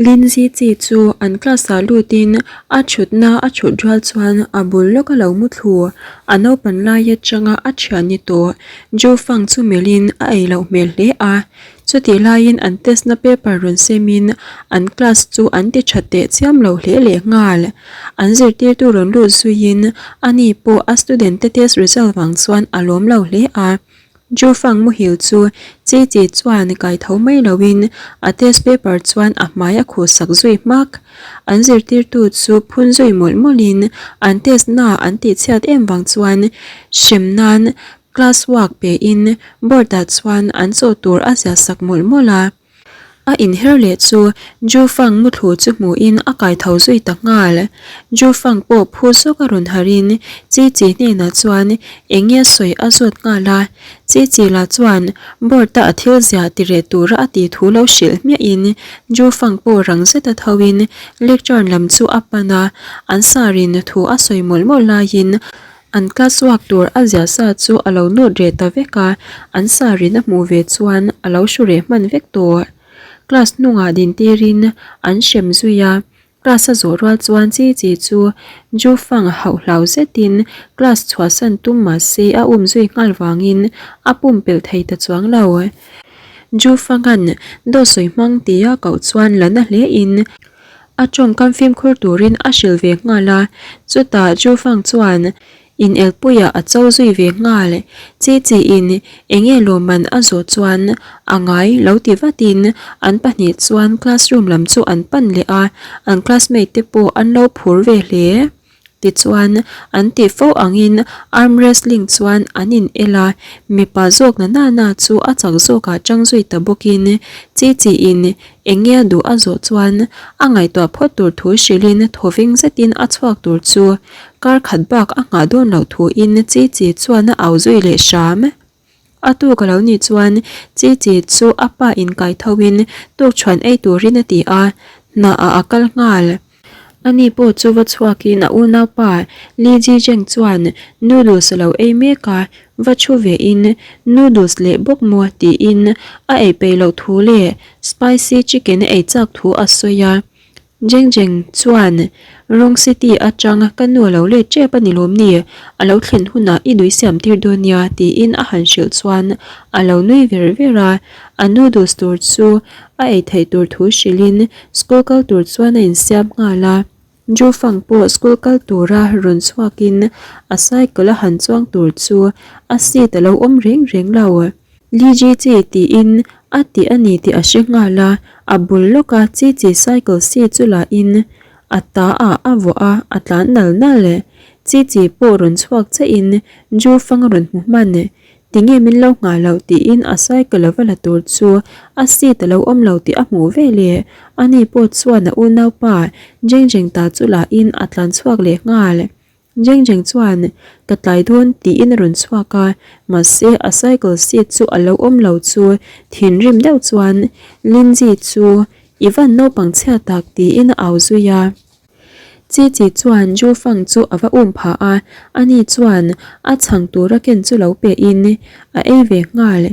Lindsay chi chu an class ah lutin a thutna a thut rual chuan a bul lawk a lo mu thlu. A naupan lai atanga a thian ni tawh Joe Fang chu melhin a ei loh hmel hle a. Chutih laiin an test na paper rawn semin an class chu an ti tha teh chiam lo hle leh nghal. An zirtirtu rawn lut zuiin ani pawh a student te test result vang chuan a lawm lo hle a. Jufang muhil chu Chi Chi chuan kai tho mai loin a test paper chuan a hmai a khuh sak zui hmak. An zirtirtu chu phun zui mawlh mawlhin an test na an tihchhiat em vang chuan hrem nan class work pein board ah chuan an chaw tur a ziah sak mawlh mawlh a. A inher leh chu Jufang muthlu chu hmuhin a kai tho zui ta nghal. Jufang pawh phu zawk a rawn harhin Chi Chi hnenah chuan eng nge sawi a zawt nghal a. Chi Chi lah chuan board a a thil ziah ti reh tura a tih thu lo hrilh hmiahin Jufang pawh rang zeta thoin lectern lam chu a pan a, an sarin thu a sawi mawlh mawlh laiin An class work tur a ziah sa chu a lo note reh ta vek a, an sarin a hmuh ve chuan a lo hru reh hman vek tawh. Class hnungah din tirin an hrem zui a, class a zawh rual chuan chi chi chu Ju Fang hauh hlau zetin class chhuahsan tum mah se a um zui nghal vangin a pumpelh thei ta chuang lo. Ju Fang-a'n dawt sawi hmang tia koh chuan la na hle in A tawngkam fimkhur turin a hrilh ve nghal a, chutah Zhu Fang chuan in elpuiah a cho zui ve nghal. Chi chi in eng nge lawmman a zawh chuan a ngai lo ti vatin an pahnih chuan classroom lam chu an pan leh a, an classmate te pawh an lo phur ve hle. Tichuan, an tih fo angin arm wrestling chuan an in el a, mipa zawk na na na chu a chak zawkah chang zui ta bawkin chi chi in eng nge a duh a zawh chuan a ngaihtuah phawt tur thu hrilhin thawveng zetin a chhuak tur chu kar khat bak a nghah dawn loh thuin chi chi chuan a au zui leh hram. A tuk a lo nih chuan Chi Chi chu a pa in kai tho in tukṭhuan ei turin a ti a, hna ah a kal nghal. Ani pawh chu va chhuak in a unaupa Li Ji Zheng chuan noodles a lo ei mek a, va thu ve in noodles leh bawk maw tiin a ei peih loh thu leh spicy chicken a ei chak thu a sawi a. Jeng Jeng chuan, Rong City atang ka nu a lo let tep a ni lawm ni? A lo thlen hunah i nui siam tir dawn nia tiin a han hrilh chuan a lo nui ver ver a. A noodles tur chu a ei theih tur thu hrilhin school kal tur chuan a insiam nghal a. Ju Fang pawh school kal tura rawn chhuakin a cycle a han chuang tur chu a seat a lo awm reng reng lo. Li Ji Chi tiin a ti a ni tih a hre nghal a, a bul lawka Chi Chi cycle seat chu la in a ta ah a vuah a, a tlan nal nal. Chi Chi pawh rawn chhuak chiah in Ju Fang a rawn hmu hman. Tinge min lo nghah loh tiin a cycle a va la tur chu a seat a lo awm lo tih a hmuh ve leh. Ani pawh chuan a unaupa Jeng Jeng ta chu la in a tlan chhuak leh nghal. Jeng Jeng chuan, Ka tlai dawn tiin a rawn chhuak a, mahse a cycle seat chu a lo awm lo chu thinrim deuh chuan Lindsay chu i van naupang chhia tak tiin a au zui a. Chi Chi chuan Ju Fang chu a va um phah a, ani chuan a chhang tura ken chu lo pe in a ei ve nghal.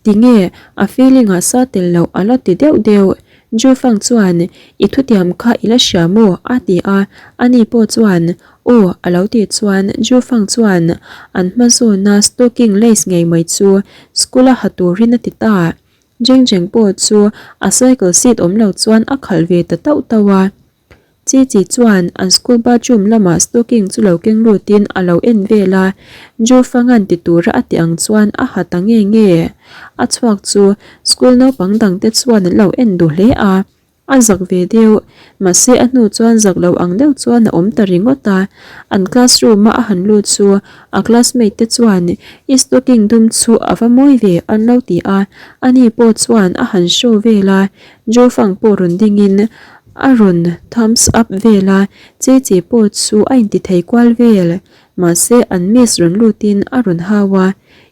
Tinge a feeling ah sa tel loh a la ti deuh deuh. Ju Fang chuan, I thutiam kha i la hria maw? a ti a, ani pawh chuan, Aw, a lo tih chuan Ju Fang chuan an hma zawna stocking lace ngei mai chu school a ha turin a ti ta. Jeng Jeng pawh chu a cycle seat awm lo chuan a khalh ve ta tauh tauh a. Chi Chi chuan an school bathroom lamah stocking chu lo keng lutin a lo en vel a, Ju Fanga'n ti tura a tih ang chuan a ha ta nge nge. A chhuak chu school naupang dangte chuan an lo en duh hle a, a zak ve deuh. Mahse a hnu chuan zak lo ang deuh chuan a awm ta ringawt a. An classroom a a han lut chu a classmate te chuan i stocking dum chu a va mawi ve an lo ti a, ani pawh chuan a han show vel a, Ju Fang pawh rawn dingin A rawn thumbs up vel a, Chi Chi pawh chu a inti thei kual vel. Mahse an miss rawn lutin a rawn hau a,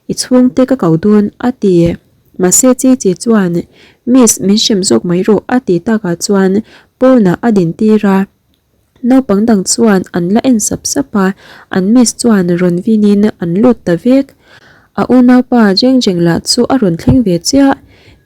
I chhungte ka ko dawn a ti. Mahse Chi Chi chuan, Miss min hrem zawk mai rawh a ti takah chuan pawnah a din tir a. Naupang dang chuan an la en sap sap a, an miss chuan rawn vinin an lut ta vek. A unaupa Jeng Jeng lah chu a rawn thleng ve chiah.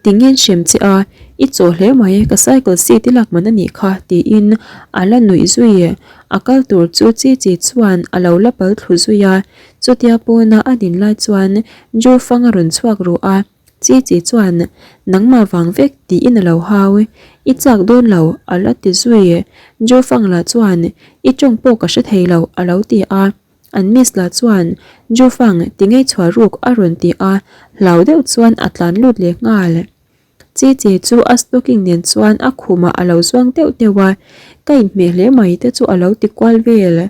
Tingin hrem che a, i chaw hle mai, ka cycle seat i lak man a nih kha, tiin a la nuih zui. A kal tur chu Chi Chi chuan a lo la pal thlu zui a, chutia pawna a din lai chuan Ju Fang a rawn chhuak ruh a, Chi Chi chuan, Nangmah vang vek, tiin a lo hau. I chak dawn lo, a la ti zui. Ju Fang lah chuan, I tawng pawh ka hre thei lo, a lo ti a. An miss lah chuan, Jufang, ti ngei chhuah ruk a rawn ti a, hlau deuh chuan a tlan lut leh nghal. Chi Chi chu a stocking nen chuan a khumah a lo zuang deuh deuh a, ka inhmeh hle mai te chu a lo ti kual vel.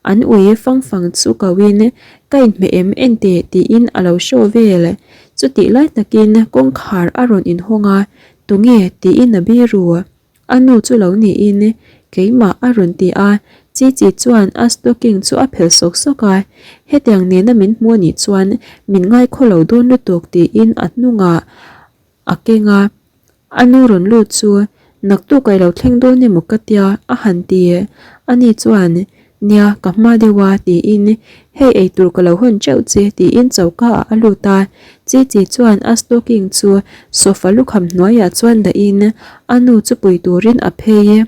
An ui fang fang chu ko in, ka inhmeh em en teh tiin a lo show vel. Chutih lai takin kawngkhar a rawn inhawng a, tunge tiin a biru. A nu chu lo niin keimah a rawn ti a, Chi Chi chuan a stocking chu a phelh sawk sawk a, hetiang nena min hmu anih chuan min ngaikhaw lo dawn lutuk tiin a hnungah a keng a, a nu rawn lut chu naktuk a ilo thleng dawn emaw ka tia a han ti, ani chuan Nia, ka hma deuh a, tiin, Hei eitur ka lo hawn teuh che, tiin choka ah a lut a. Chi Chi chuan a stocking chu sofa lukham hnuaiah chuan dahin a nu chu pui turin a phei e.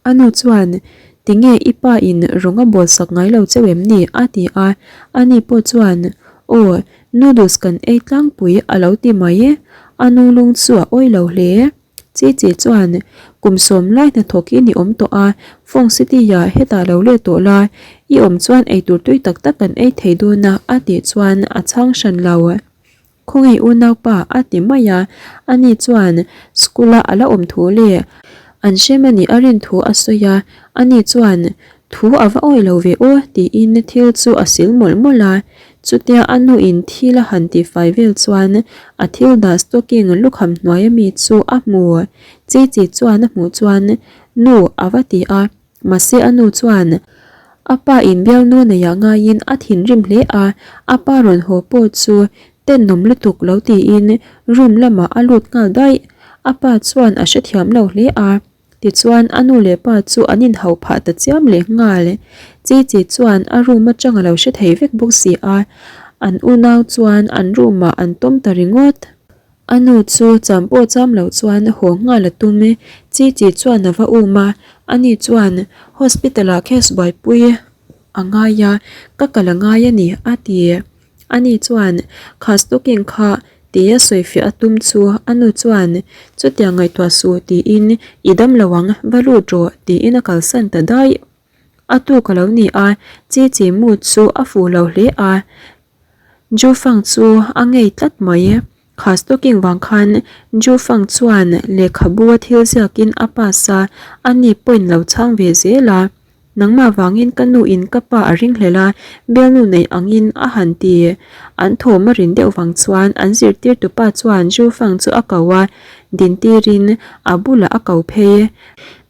A nu chuan, Tinge i pa in rawng a bawl sak ngai lo cheu em ni? a ti a. Ani pawh chuan, Aw, noodles kan ei tlangpui a lo ti mai e. A nu lung chu a awih lo hle. Chi Chi chuan, Kum sawm lai hnathawk hi ni awm tawh a, Fong City-ah hetah lo let tawh la, i awm chuan eitur tui tak tak kan ei thei dawn a, a tih chuan a chhang hran lo. Khawngaih unaupa a ti mai a, ani chuan school-a a la awm thu leh an hrem a nih a rin thu a sawi a, ani chuan Thu a va awih lo ve aw tiin thil chu a sil mawlh mawlh a, chutia a nu in thil a han ti fai vel chuan a thil dah stocking lukham hnuai ami chu a hmu. Chi chi chuan a hmuh chuan Nu a va ti a, mahse a nu chuan a pa in bialnu neiah ngaiin a thinrim hle a, a pa rawn haw pawh chu tenawm lutuk lo tiin room lamah a lut nghal daih. A pa chuan a hrethiam lo hle a. Tichuan a nu leh pa chu an inhauh phah ta chiam leh nghal. Chi Chi chuan a room atang a lo hre thei vek bawk si a, an unau chuan an room ah an tawm ta ringawt. A nu chu cham pawh cham loh chuan haw nghal a tum. Chi Chi chuan a va um a, ani chuan hospital ah case buaipui a ngai a, ka kal a ngai a ni a ti. Ani chuan, Kha stocking kha tia sawifiah a tum chu a nu chuan, Chutiang ngaihtuah suh tiin i dam lo ang, va lut rawh tiin a kalsan ta daih. A tuk a lo ni a, Chi Chi mood chu a fuh lo hle a, Ju Fang chu a ngei tlat mai. Kha stocking vang khan Ju Fang chuan lehkhabu a thil ziakin a pass a, ani point lo chhang ve zel a. Nangmah vangin ka nu in ka pa a ringhlel a, bialnu nei angin a han ti. An thawm a rin deuh vang chuan an zirtirtupa chuan Ju Fang chu a ko a, din tirin a bulah a ko phei.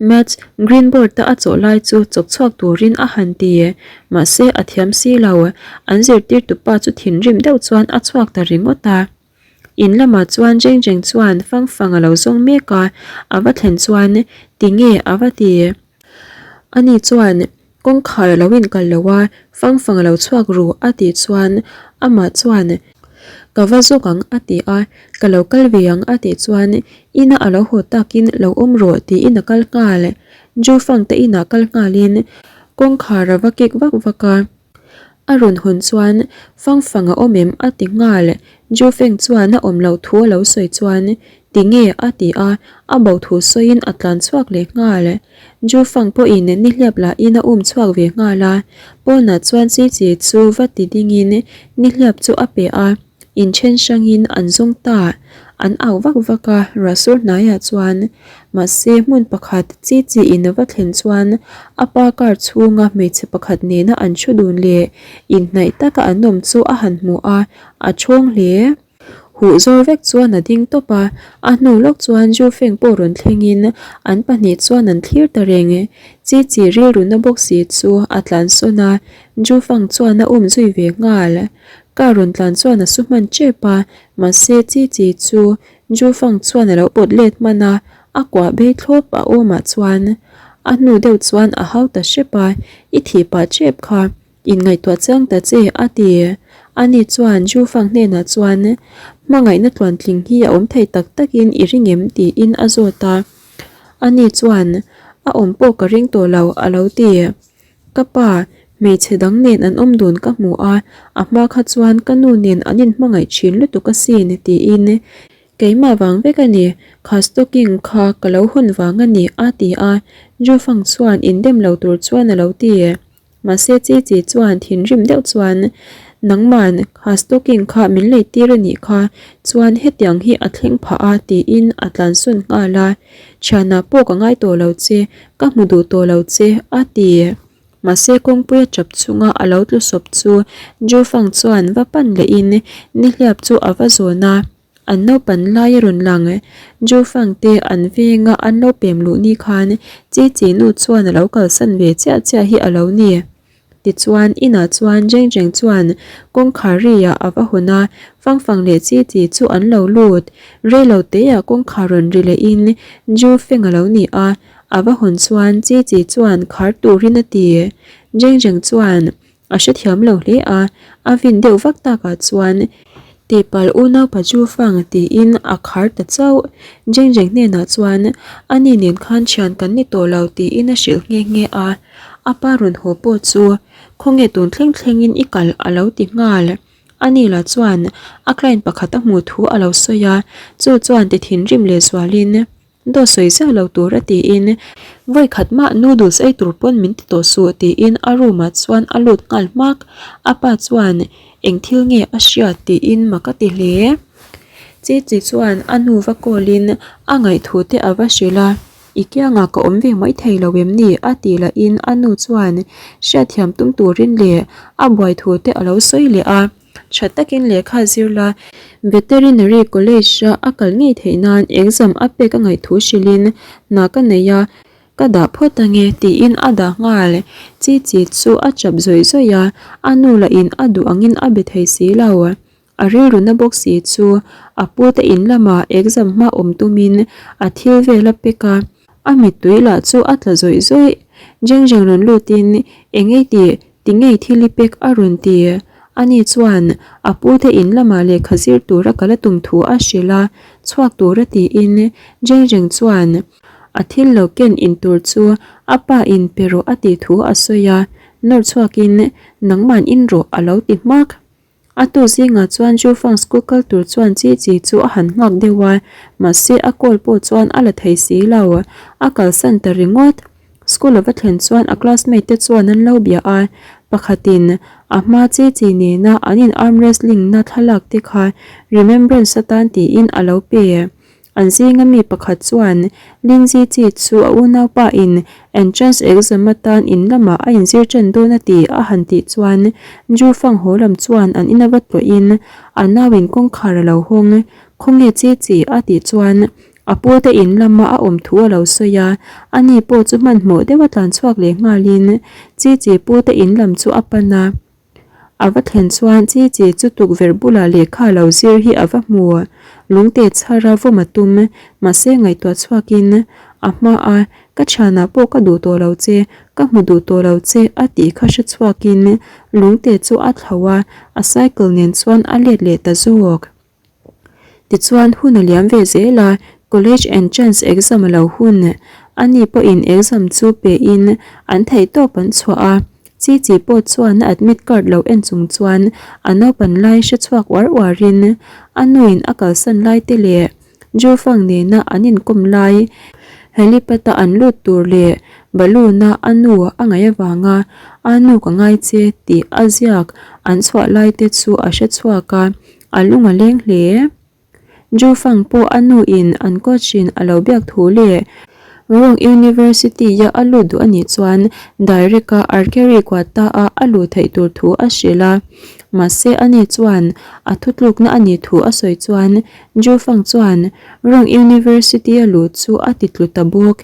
Maths green board a a chawh lai chu chawk chhuak turin a han ti. Mahse a thiam si lo. An zirtirtupa chu thinrim deuh chuan a chhuak ta ringawt a. In lamah chuan Jeng Jeng chuan fang fang a lo zawng mek a, a va thlen chuan tinge a va ti. Ani chuan kawngkhar a lo inkal lo a, fang fang a lo chhuak ru a tih chuan amah chuan ka va zawk ang a ti a, ka lo kal ve ang a tih chuan ina a lo haw takin lo awm rawh tiin a kal nghal. Ju Fang te inah kal nghalin kawngkhar a va kik vak vak a. A rawn hawn chuan fang fang a awm em a ti nghal. Ju Feng chuan a awm loh thu a lo sawi chuan tinge a ti a, a bo thu sawiin a tlan chhuak leh nghal. Ju Fang pawhin nihliap lahin a um chhuak ve nghal a, pawnah chuan Chi Chi chu va ti dingin nihliap chu a pe a. Inthen hrangin an zawng ta, an au vak vak a, ruahsur hnaiah chuan. Mahse, hmun pakhat chi chi in a va thlen chuan a pa car chhunga hmeichhe pakhat nena an thu dun leh inhnaih taka an awm chu a han hmu a, a thawng hle. Huh zawr vek chuan a ding tawp a, a hnu lawk chuan Ju Feng pawh rawn thlengin an pahnih chuan an thlir ta reng. Chi chi rilruna bawk si chu a tlansawn a, Ju Fang chuan a um zui ve nghal. Car rawn tlan chuan a su hman tep a, mahse chi chi chu Ju Fang chuan a lo pawt let hman a, a kuah bei thlawp a awmah chuan a hnu deuh chuan a hau ta hrep a, I thih pah tep kha, inngaihtuah chiang ta che a ti. Ani chuan Jufang hnenah chuan, Hmangaihna tluantling hi a awm thei tak takin i ring em? tiin a zawt a. Ani chuan, A awm pawh ka ring tawh lo, a lo ti. Ka pa, hmeichhe dang nen an awm dun ka hmu a, a hma kha chuan ka nu nen an inhmangaih thin lutuk asin, tiin Keimah vang vek a ni, kha stocking kha ka lo hawn vang a ni, a ti a. Jufang chuan indem lo tur chuan a lo ti. Mahse Chi Chi chuan thinrim deuh chuan, Nangman, kha stocking kha min lei tir a nih kha, chuan hetiang hi a thleng phah a, tiin a tlansawn nghal a. Thianah pawh ka ngai tawh lo che, ka hmu duh tawh lo che, a ti. Mahse kawngpui a chap chunga a lo tlu sawp chu Jufang chuan va pan lehin nihliap chu a va zawn a. An naupan lai a rawn lang. Jufang te an venga an lo pem luh ni khan Chi Chi nu chuan a lo kalsan ve chiah chiah hi a lo ni. Tichuan inah chuan Jeng Jeng chuan kawngkhar riah a va hawn a, Fang Fang leh Chi Chi chu an lo lut. Rei lo teah kawngkhar rawn ri lehin Ju Feng a lo ni a, a va hawn chuan Chi Chi chuan khar turin a ti. Jeng Jeng chuan A hrethiam lo hle a, a vin deuh vak takah chuan tihpalh unau pa chu fang tiin a khar ta chauh. Jeng Jeng hnenah chuan a ni nen khan thian kan ni tawh lo tiin a hrilh nghe nghe a, a pa rawn haw pawh chu khawnge tun thleng thlengin i kal a lo ti nghal. Ani lah chuan a client pakhat a hmuh thu a lo sawi a, chu chuan ti thinrim lehzualin Dawt sawi zeuh lo tur a tiin vawi khat mah noodles ei tur pawn min ti tawh suh tiin a room ah chuan a lut nghal hmak. A pa chuan eng thil nge a hriat tiin mak a ti hle. Chi chi chuan a nu va call in a ngaihthu te a va hrilh a, I kiangah ka awm ve mai thei lo em ni a tih lahin a nu chuan hriatthiam tum turin leh a buai thu te a lo sawi leh a. Tha takin lehkha zir la, Veterinary College-a a kal ngei theih nan exam a pek a ngaih thu hrilhin hna ka nei a, ka dah phawt ange tiin a dah nghal. Chi chi chu a chap zawih zawih a, a nu lahin a duh angin a be thei si lo. A rilru na bawk si chu a pute in lamah exam hma awm tumin a thil vel a pek a, a mittui lah chu a tla zawih zawih. Jeng Jeng rawn lutin eng ei tih Ti ngei thil i pek a rawn ti. Ani chuan a pute in lamah lehkha zir tura kal a tum thu a hrilh a, chhuak tura tiin Jeng Jeng chuan a thil lo ken in tur chu a pa in pe rawh a tih thu a sawi a, nawr chhuakin nangman in rawh a lo ti hmak. A tu zingah chuan Jufang school kal tur chuan Chi Chi chu a han nghak deuh a, mahse a call pawh chuan a la thei si lo. A kalsan ta ringawt. School a va thlen chuan a classmate te chuan an lo bia a, pakhatin a hma Chi Chi nena an in arm wrestling na thlalak te kha remembrance atan tiin a lo pe. An zinga mi pakhat chuan Lindsay chi chu a unaupa in entrance exam atan in lamah a inzir ṭan dawn a ti a han tih chuan Ju Fang haw lam chuan an ina va tlawhin a nau in kawngkhar a lo hawng. Khawnge chi chi a tih chuan a pu te in lama a awm thu a lo sawi a, ani pawh chu hmanhmawh deuha tlan chhuak leh nghalin chi chi pu te in lam chu a pan a. A va thlen chuan Chi Chi chu tukverh bulah lehkha lo zir hi a va hmu. Lungte chhara vawm a tum, mahse ngaihtuah chhuakin a hma a, Ka thianah pawh ka duh tawh lo che, ka hmu duh tawh lo che a tih kha hre chhuakin lungte chu a thlo a, a cycle nen chuan a let leh ta zawk. Tichuan hun a liam ve zel a, college entrance exam a lo hun. Ani pawhin exam chu pein an theihtawp an chhuah a, Chi Chi pawh chuan a admit card lo en chung chuan a naupan lai hre chhuak uar uarin a nuin a kalsan lai te leh Jufang nena an inkawm lai helipad a an lut tur leh balloon a a nu a ngaih avanga a nu ka ngai che tih a ziak an chhuah lai te chu a hre chhuak a. A lung a leng hle. Jufang pawh a nu in an coach in a lo biak thu leh Rome University a a lut duh a nih chuan direct a Archery quota a a luh theih tur thu a hrilh a. Mahse ani chuan a thutlukna a nih thu a sawi chuan Jufang chuan Rome University a luh chu a ti tlu ta bawk.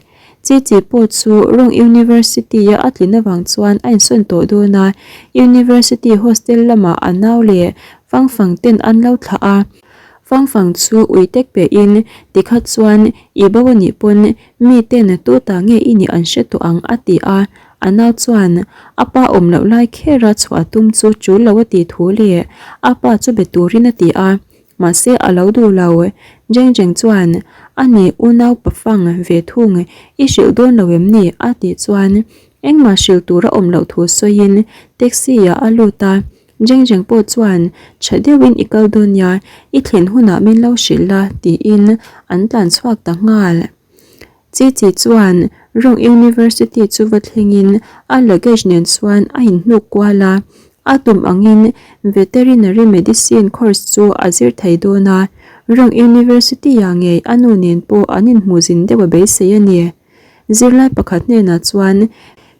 Chi chi pawh chu Rome University-a a tlin avang chuan a insawn tawh dawn a, University hostel lamah a nau leh Fang Fang ten an lo thlah a. Fang Fang chu ui tek pehin tikha chuan i bo a nih pawn mi ten tu ta nge i nih an hre tawh ang a ti a. A nau chuan a pa awm loh lai khera chhuah tum chu tul lo a tih thu leh a pa chu be turin a ti a, mahse a lo duh lo. Jeng Jeng chuan a ni unau pafang ve thung i hrilh dawn lo em ni? a tih chuan engmah hrilh tur a awm loh thu sawiin taxi ah a lut a. Jeng Jeng pawh chuan tha deuhin i kal dawn nia, i thlen hunah min lo hrilh la tiin an tlan chhuak ta nghal. Chi Chi chuan Rome University chu va thlengin a luggage nen chuan a inhnuk kual a, a tum angin Veterinary Medicine course chu a zir thei dawn a, Rome University-ah ngei a nu nen pawh an inhmuh zin deuh a beisei a ni. Zirlai pakhat hnenah chuan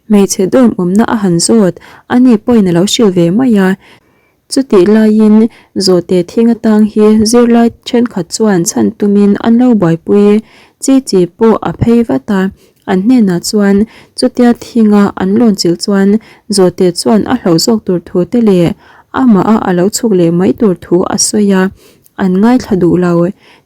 hmeichhe dorm awmna a han zawt, ani pawhin a lo hrilh ve mai a. Chutih laiin zawhte thing atang hi zirlai thenkhat chuan chhan tumin an lo buaipui chi chi pawh a phei vat a, an hnenah chuan chutia thinga an lawn chilh chuan zawhte chuan a hlauh zawk tur thu te leh amah a a lo chhuk leh mai tur thu a sawi a. An ngaithla duh lo.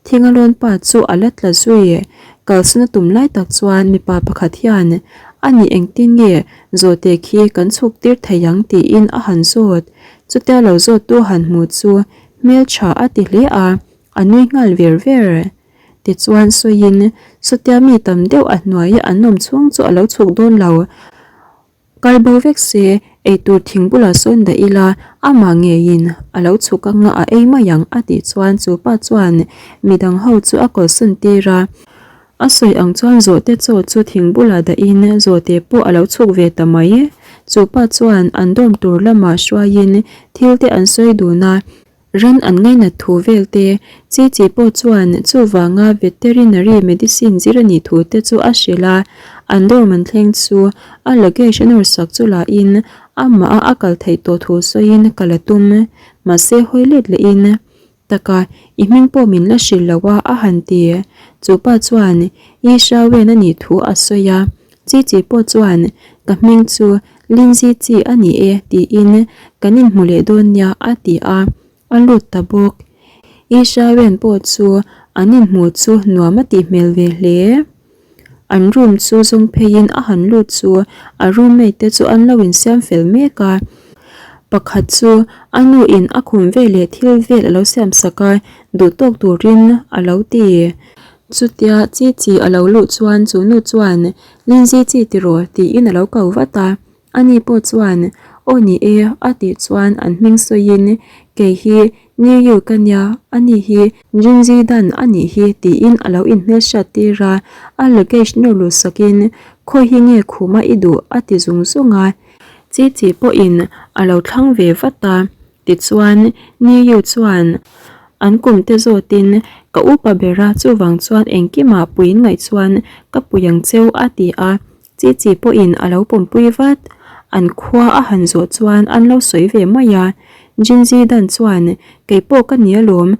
Thinga lawn pa chu a la tla zui. Kalsan a tum lai tak chuan mipa pakhat hian, A nih engtin nge zawhte khi kan chhuk tir thei ang tiin a han zawt. Chutia lo zawttu han hmu chu hmeltha a ti hle a, a nui nghal ver ver. Tichuan sawiin, Chutia mi tam deuh a hnuaia an awm chhung chu a lo chhuk dawn lo. Kal bo vek se, eitur thing bulah sawn dah ila, amah ngeiin a lo chhuk anga a ei mai ang a tih chuan chu pa chuan midang ho chu a kalsan tir a. A sawi ang chuan zawhte chaw chu thing bulah dahin zawhte pawh a lo chhuk ve ta mai. Chu pa chuan an dorm tur lamah hruaiin thil te an sawi dun a. Ran an ngainat thu vel te, Chi Chi pawh chuan chuvanga veterinary medicine zir a nih thu te chu a hrilh a, an dorm an thleng chu a luggage a nawr sak chu la in amah a a kal theih tawh thu sawiin ka la tum. Mahse hawi let leh in taka i hming pawh min la hrilh lo a a han ti. Chu pa chuan I Shawen a nih thu a sawi a, Chi Chi pawh chuan ka hming chu Lindsay chi a ni e tiin kan inhmu leh dawn nia a ti a, a lut ta bawk. Isha Wen pawh chu an inhmu chu nuam a tih hmel ve hle. An room chu zawng pheiin a han lut chu a roommate te chu an lo insiam fel mek a. Pakhat chu a nu in a khum veleh thil vel a lo siam sak a, duh tawk turin a lo ti. Chutia chi chi a lo luh chuan chu nu chuan Lindsay chi tiraw tiin a lo ko vat a, ani pawh chuan aw ni e a tih chuan an hming sawiin kei hi New York a nia, ani hi Jinzi Dan a nih hi tiin a lo inhmelhriat tir a, a luggage nawr luh sakin khawi hi nge khuma i duh a ti zung zung a, chi chi pawhin a lo thlang ve vat a. Tichuan, Niu chuan an kum te zawtin, Ka upa ber a, chuvang chuan engkimah puiin ngaih chuan ka pui ang cheu a ti a, Chi Chi pawhin a lo pawmpui vat. An khua a han zawh chuan an lo sawi ve mai a. Jinzi Dan chuan, Kei pawh ka ni alawm,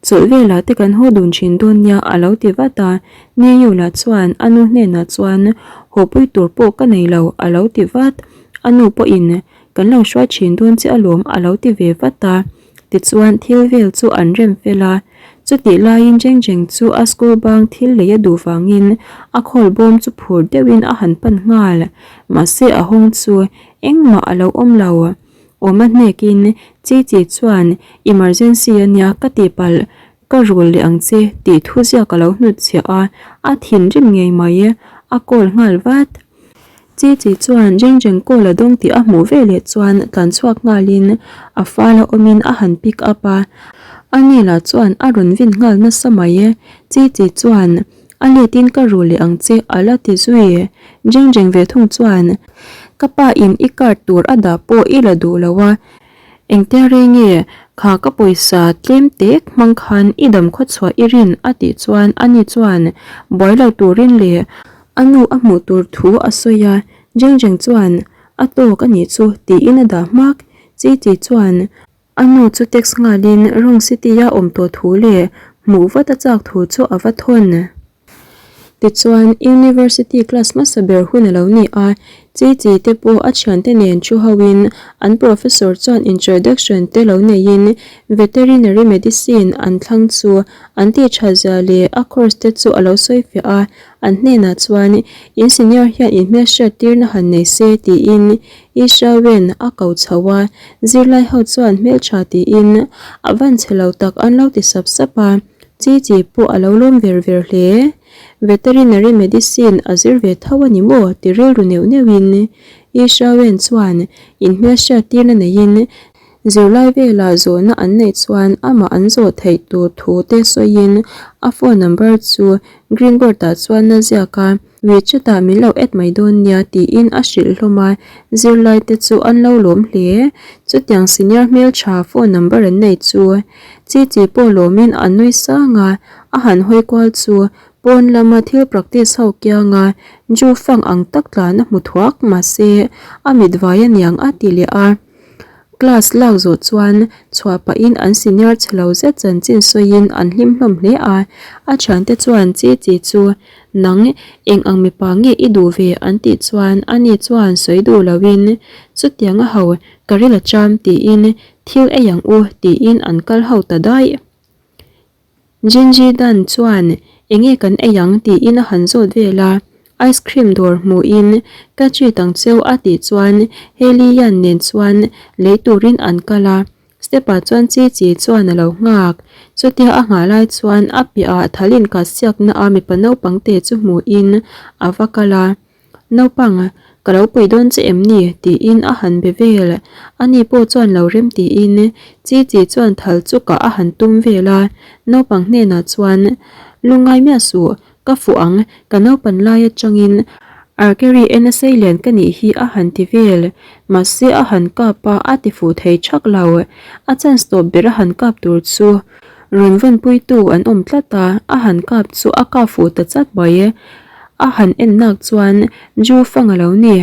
chawlh velah te kan haw dun thin dawn nia a lo ti vat a. Niu lah chuan a nu hnenah chuan, Hawpui tur pawh ka nei lo a lo ti vat. A nu pawhin Kan lo hruai thin dawn che alawm a lo ti ve vat a. Tichuan thil vel chu an rem fel a. Chutih laiin Jeng Jeng chu a school bang thil lei a duh vangin a khawl bawm chu phur deuhin a han pan nghal. Mahse a hawng chu engmah a lo awm lo. Awm a hnekin Chi Chi chuan emergency a nia ka tihpalh ka rul leh ang che tih thu ziak a lo hnutchhiah a, a thinrim ngei mai. A call nghal vat. Chi Chi chuan Jeng Jeng call a dawng tih a hmuh ve leh chuan tlan chhuak nghalin a fal a awmin a han pick up a, ani lah chuan a rawn vin nghal nasa mai e. Chi Chi chuan a letin ka ru leh ang che a la ti zui. Jeng Jeng ve thung chuan ka pa in i card tur a dah pawh i la duh lo a, engtia rei nge kha ka pawisa tlem tek hmang khan i dam khawchhuah i rin a tih chuan ani chuan buai lo turin leh A nu a hmuh tur thu a sawi a, Jeng Jeng chuan a tawk a nih chu tiin a dah hmak. Chi Chi chuan a nu chu text nghalin Rung City-a awm tawh thu leh hmuh vat a chak thu chu a va thawn. Tichuan, University class hmasa ber hun a lo ni a, Chi Chi te pawh a thiante nen thu hoin an professor chuan introduction te lo neiin veterinary medicine an thlang chu an tih tha zia leh a course te chu a lo sawi fiah a, an hnenah chuan in senior hian inhmelhriat tirna han nei se tiin Ishawen a ko chho a, zirlai ho chuan hmeltha tiin a van chhe lo tak an lo ti sap sap a. Chi chi pawh a lo lawm ver ver hle. Veterinary medicine a zir ve tho a ni maw ti rilru neuh neuhin Ishawen chuan inhmelhriat tirna neiin zirlai velah zawhna an neih chuan amah an zawh theih tur thu te sawiin a phone number chu green board ah chuan a ziak a. WeChat ah min lo add mai dawn nia tiin a hrilh hlawm a, zirlai te chu an lo lawm hle. Chutiang senior hmeltha phone number an nei chu chi chi pawh lawmin an nui sang a, a han hawi kual chu pawn lama thil practice ho kianga Ju fang ang tak tlan a hmu thuak mahse a mit vai aniang a ti leh a. Class lak zawh chuan chhuah pahin an senior chhe lo zet chanchin sawiin an hlim hlawm hle a, a thiante chuan chi chi chu Nang eng ang mipa nge i duh ve an tih chuan ani chuan sawi duh loin chutiang a ho ka ril a cham tiin thil ei ang u tiin an kal ho ta daih. Jinji Dan chuan enge kan ei ang tiin a han zawt vel a, ice cream dawr hmuhin ka treat ang cheu a tih chuan Hailey Yan nen chuan lei turin an kal a. Step ah chuan chi chi chuan a lo nghak. Chutia a nghah lai chuan a piahah thal inkah siakna a mipa naupang te chu hmuhin a va kal a. Naupang, ka lo pui dawn che em ni? tiin a han be vel. Ani pawh chuan lo rem tiin chi chi chuan thal chu kah a han tum vel a. Naupang hnenah chuan, Lungngai miah suh, Ka fuh ang, ka naupan lai atangin Arkery en a seilian ka nih hi a han ti vel. Mahse a han kap a, a ti fuh thei thak lo. A chance tawp ber a han kap tur chu rawn vawnpuitu an awm tlat a, a han kap chu a kap fuh ta chat mai. A han en nak chuan Ju fang a lo ni.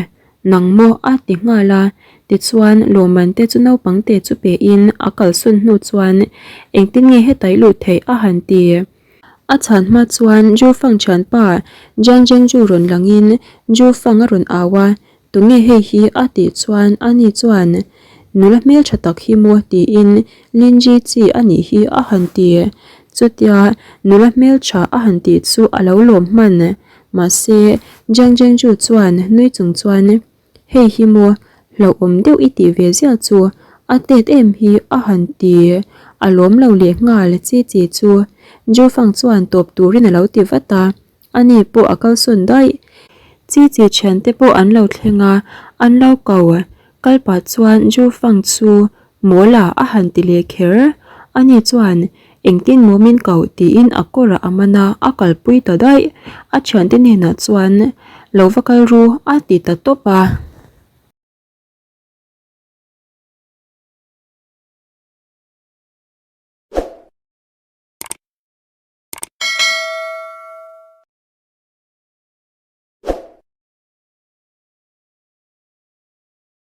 Nang maw? a ti nghal a. Tichuan lawmman te chu naupang te chu pe in a kalsawn hnu chuan engtin nge heta i luh theih a han ti. A chhan hma chuan Ju Fang thianpa Jiang Zhengzhu rawn langin Ju Fang a rawn au a, Tunge hei hi? a tih chuan ani chuan, Nula hmeltha tak hi maw? tiin Lin Ji chi a nih hi a han ti. Chutia nula hmeltha a han tih chu a lo lawm hman. Mahse, Jiang Zhengzhu chuan nui chung chuan, Hei hi maw, hlauhawm deuh i tih ve ziah chu a tet em hi a han ti a lawm lo leh nghal chi chi chu Jufang chuan tawp turin a lo ti vat a, ani pawh a kalsawn daih. Chi chi thiante pawh an lo thleng a, an lo ko. Kal pah chuan Jufang chu Mawl a a han ti leh kher. Ani chuan, Engtin maw min koh? tiin a kawrah a man a, a kalpui ta daih. A thiante hnenah chuan, Lo va kal ru, a ti ta tawp a.